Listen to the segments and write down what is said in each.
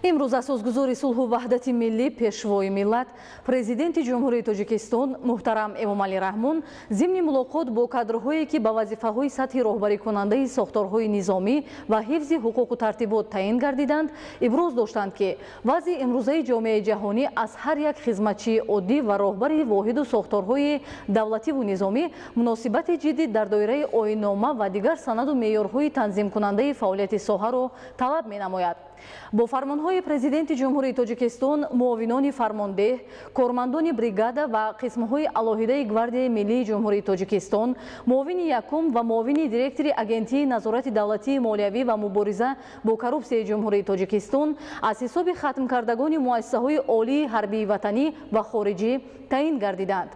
Имрӯз асосгузори сулҳу ваҳдати миллӣ, пешвои миллат, Президенти Ҷумҳурии Тоҷикистон муҳтарам Эмомалӣ Раҳмон зимни мулоқот бо кадрҳое, ки ба вазифаҳои сатҳи роҳбарикунандаи сохторҳои низомӣ ва ҳифзи ҳуқуқу тартибот таъин гардиданд, иброз доштанд, ки вазъи имрӯзаи ҷомеаи ҷаҳонӣ аз ҳар як хизматчии оддӣ ва роҳбари воҳиду сохторҳои давлативу низомӣ муносибати ҷиддӣ дар доираи оиннома ва дигар санаду меъёрҳои танзимкунандаи фаъолияти соҳаро талаб менамояд. Бо фармонҳои Президенти Ҷумҳурии Тоҷикистон муовинони фармондеҳ, кормандони бригада ва қисмҳои алоҳидаи Гвардияи миллии Ҷумҳурии Тоҷикистон, муовини якум ва муовини директори Агентии назорати давлатии молиявӣ ва мубориза бо коррупсияи Ҷумҳурии Тоҷикистон аз ҳисоби хатмкардагони муассисаҳои олии ҳарбии ватанӣ ва хориҷӣ таъин гардиданд.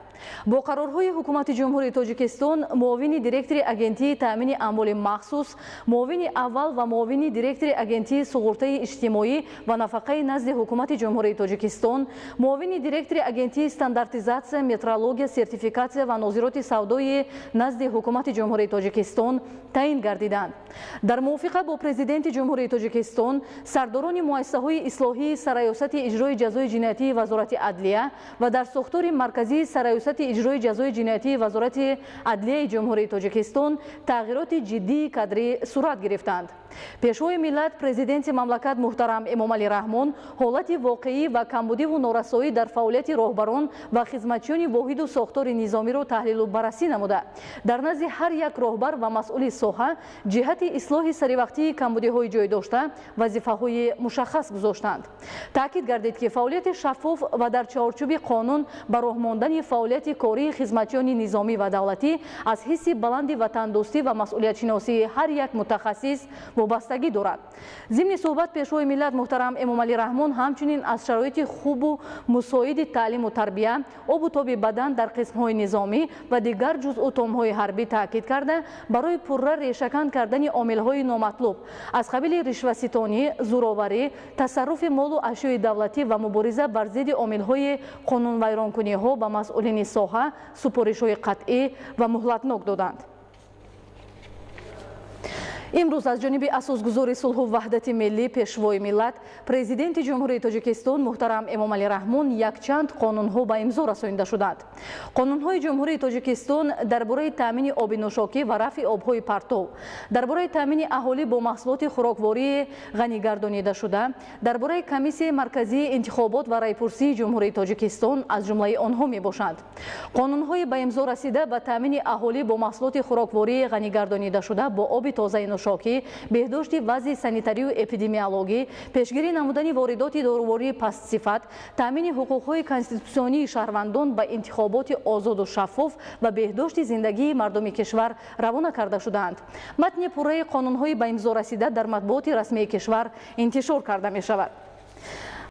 Бо қарорҳои Ҳукумати Ҷумҳурии Тоҷикистон муовини директори Агентии таъмини амволи махсус, муовини аввал ва муовини директори Агентии суғуртаи иҷтимоӣ ва нафақаи назди Ҳукумати Ҷумҳурии Тоҷикистон, муовини директори Агентии стандартизатсия, метрология, сертификатсия ва нозироти савдои назди Ҳукумати Ҷумҳурии Тоҷикистон таъин гардиданд. Дар мувофиқа бо Президенти Ҷумҳурии Тоҷикистон сардорони муассисаҳои ислоҳии Сарраёсати иҷрои ҷазои ҷиноятии Вазорати адлия ва дар сохтори марказии Сарраёсати иҷрои ҷазои ҷиноятии Вазорати адлияи Ҷумҳурии Тоҷикистон тағйироти ҷиддии кадрӣ сурат гирифтанд. Пешвои миллат, Президенти мамлакат муҳтарам Эмомалӣ Раҳмон ҳолати воқеӣ ва камбудиву норасоӣ дар фаъолияти роҳбарон ва хизматчиёни воҳиду сохтори низомиро таҳлилу баррасӣ намуда, дар назди ҳар як роҳбар ва масъули соҳа ҷиҳати ислоҳи саривақтии камбудиҳои ҷой дошта вазифаҳои мушаххас гузоштанд. Таъкид гардид, ки фаъолияти шаффоф ва дар чаҳорчӯби қонун ба роҳ мондани фаъолияти кории хизматчиёни низомӣ ва давлатӣ аз ҳисси баланди ватандӯстӣ ва масъулиятшиносии ҳар як мутахассис вобастагӣ дорад. Зимни суҳбат пешвои миллат муҳтарам Эмомалӣ Раҳмон ҳамчунин аз шароити хубу мусоиди таълиму тарбия, обу тоби бадан дар қисмҳои низомӣ ва дигар ҷузъу томҳои ҳарбӣ таъкид карда, барои пурра решакан кардани омилҳои номатлуб аз қабили ришваситонӣ, зӯроварӣ, тасарруфи молу ашёи давлатӣ ва мубориза бар зидди омилҳои қонунвайронкуниҳо ба масъулини соҳа супоришҳои қатъӣ ва муҳлатнок доданд. Имрӯз аз ҷониби асосгузори сулҳу ваҳдати миллӣ, пешвои миллат, Президенти Ҷумҳурии Тоҷикистон муҳтарам Эмомалӣ Раҳмон якчанд қонунҳо ба имзо расонида шуданд. Қонунҳои Ҷумҳурии Тоҷикистон дар бораи таъмини оби нӯшокӣ ва рафъи обҳои партов, дар бораи таъмини аҳолӣ бо маҳсулоти хӯроквории ғанигардонидашуда, дар бораи Комиссияи марказии интихобот ва райпурсии Ҷумҳурии Тоҷикистон аз ҷумлаи онҳо мебошанд. Қонунҳои ба имзо расида ба таъмини аҳолӣ бо маҳсулоти хӯроквории ғанигардонидашуда, бо оби тозаи нӯшокӣ, беҳдошти вазъи санитарию эпидемиологӣ, пешгирӣ намудани воридоти дорувории пастсифат, таъмини ҳуқуқҳои конститутсионии шаҳрвандон ба интихоботи озоду шаффоф ва беҳдошти зиндагии мардуми кишвар равона карда шудаанд. Матни пурраи қонунҳои ба имзо расида дар матбуоти расмии кишвар интишор карда мешавад.